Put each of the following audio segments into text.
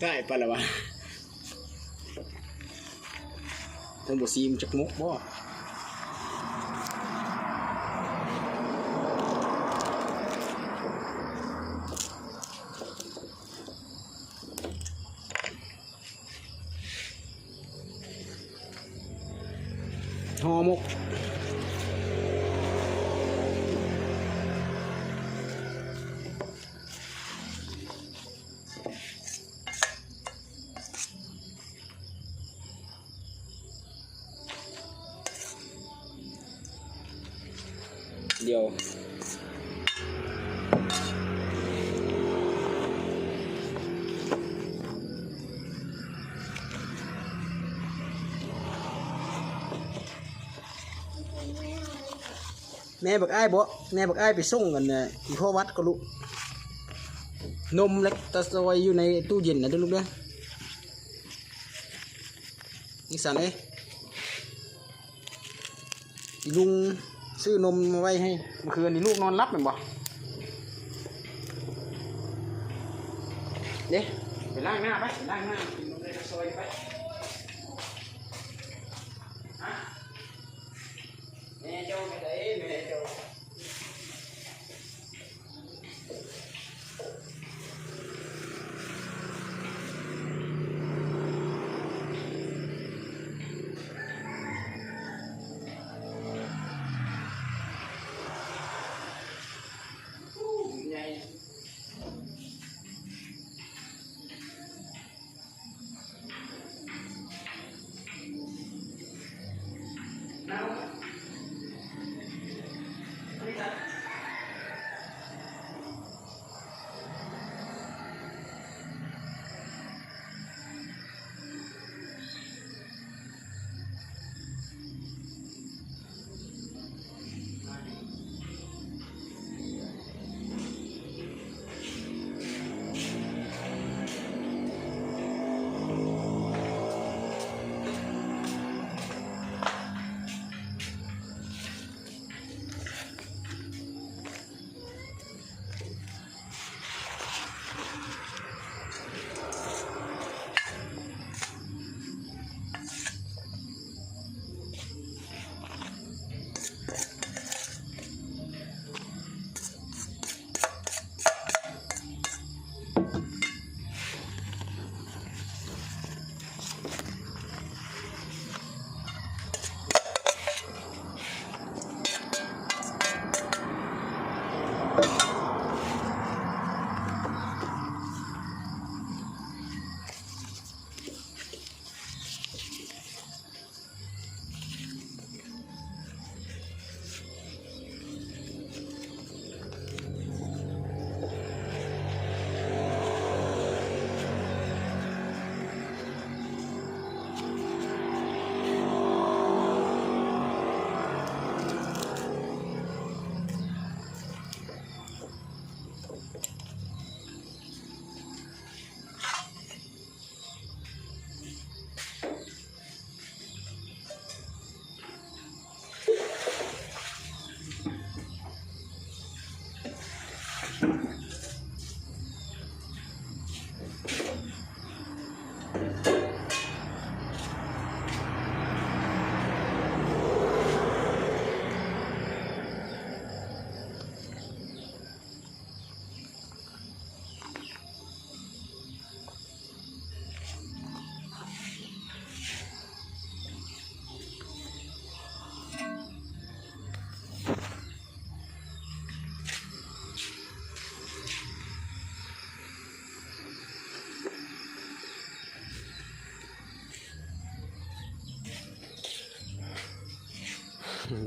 ກາຍໄປແລ້ວວະ. ເພິ່ນບໍ່ຊີມຈັກໝົກບໍ່? ຫໍ່ໝົກ. ດຽວ ແມ່ບັກອ້າຍບໍ ແມ່ບັກອ້າຍໄປສົ່ງອັນນະ ອີ່ພໍ່ວັດກໍລູກ. ນົມແລັກຕາຊອຍຢູ່ໃນຕູ້ເຢັນນະເດີລູກເດີ. ນິສັນເອີຍ ອີລຸງຊື້ນົມມາໄວ້ໃຫ້. ເມື່ອຄືນນີ້ລູກນອນຫຼັບແມ່ນບໍ່? ເດ້ ໄປລ້າງໜ້າໄປ ໄປລ້າງໜ້າ ກິນນົມແລັກຕາຊອຍໄປ. ແມ່ເຈົ້າໄປໃສ ແມ່ເຈົ້າ?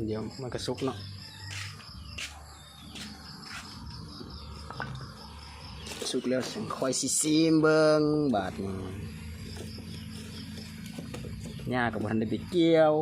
ດຽວມັນກະສຸກເນາະ. ສຸກແລ້ວຈັ່ງຄ່ອຍຊິຊີມເບິ່ງບາດນີ້. ຫຍ້າກໍບໍ່ທັນໄດ້ໄປກ່ຽວ.